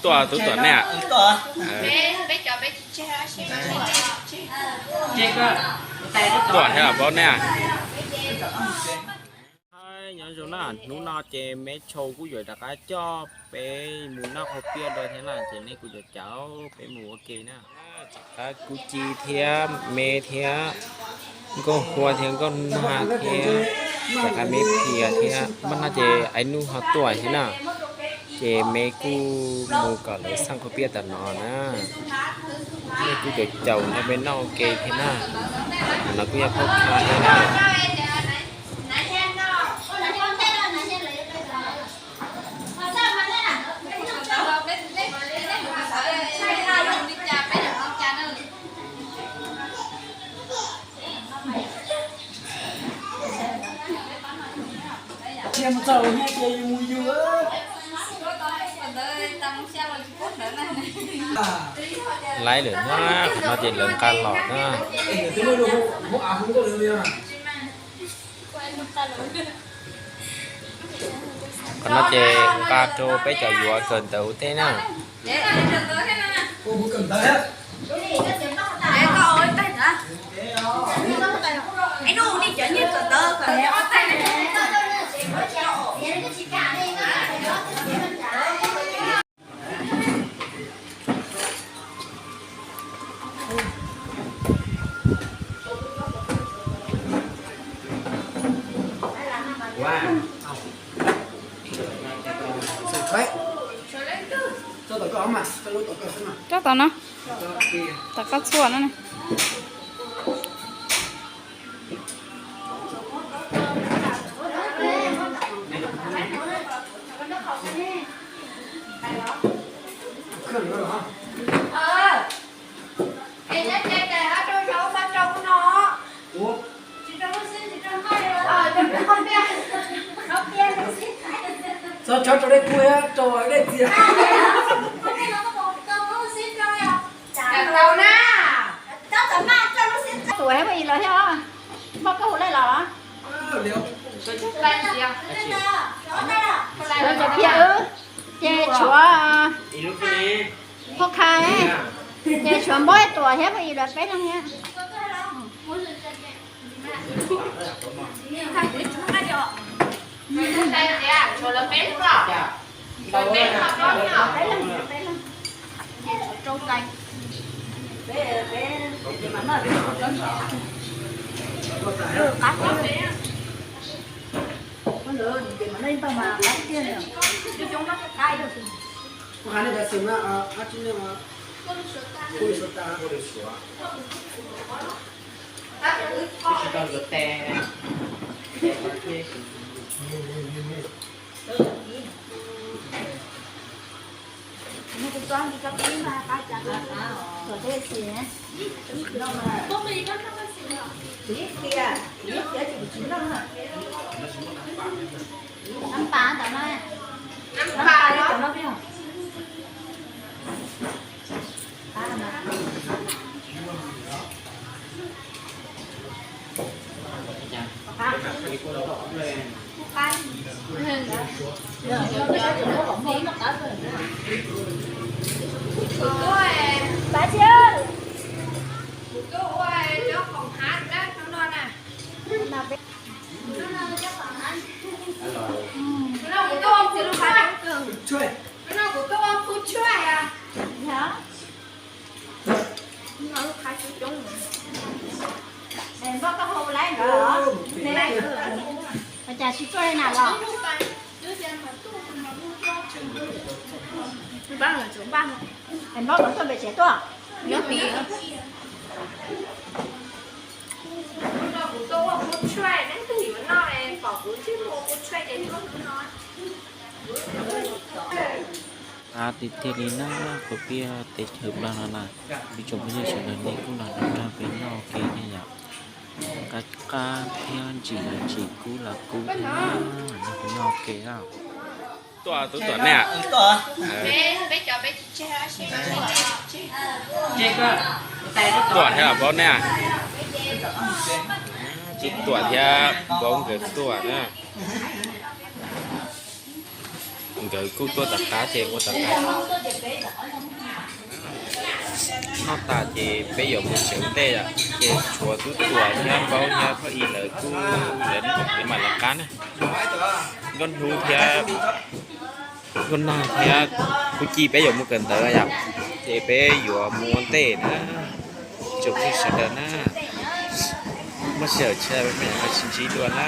Tuaj tus tuam nej. Tuaj thiab los paub nej. Nyob zoo na, hnub no ces me tshau kuj yuav rov qab coj peb mus noj qhauv piaj dua thiab na, ces nej kuj caum caum peb mus ua ke na. Rov qab kuj ci thiab me thiab nkauj hua thiab nkauj nag thiab rov qab me phias thiab npaj no ces Aib Nuj ho tuaj thiab na. Ces me kuj mus kom lawv xaj qhauv piaj tom no na. Nej kuj caum caum nrog peb noj ua ke thiab na. Qhov no kuj yog phauj Kha thiab na. Laib lawm na, qhov no ces lawv nqa los na. Qhov no ces nqa rau peb cov yuav kawm ntawv ua ntej na. Coj tom no, tom koj txhua no ne. Txhob tso rau dej kub thiab rau dej txias. Tuam thiab phooj ywg los thiab, npaj koj hu lawm los? Cov phiaj wb, ces tshuav phauj Kha, ces tshuav Npab, Tuam thiab phooj ywg los peb leeg thiab. Npaj koj hu lawm los? Ua cas tsis tuaj li na los? Npaj kom tuaj pem tsev tuaj. Qab tiag tiag li na, qhov peb teb chaws Nplog no na, ib tsoom phooj ywg sawv daws nej kuj los nrog peb noj ua ke thiab yom. Qab qab thiab ntsim los ntsim, kub los kub thiab, nrog peb noj ua ke na. Tuaj tus tuam nej. Tuaj thiab los Npab nej. Tus tuam thiab Npab nkawd tuaj na. Nkawd kuj tuaj tom qab ces ua tom qab. Noj tas ces peb yuav mus tsev ua ntej lawm, ces tshuav Tub Tuam thiab Npaub thiab Phaj Ib lawv kuj, lawv mam lawv qab na. Nkauj Hnub thiab Nkauj Nag thiab Kuj Ci peb yuav mus kawm ntawv yom, ces peb yuav mus ua ntej na. Tsoom phooj ywg sawv daws na, muaj sij hawm tsam peb mam sib ntsib dua na.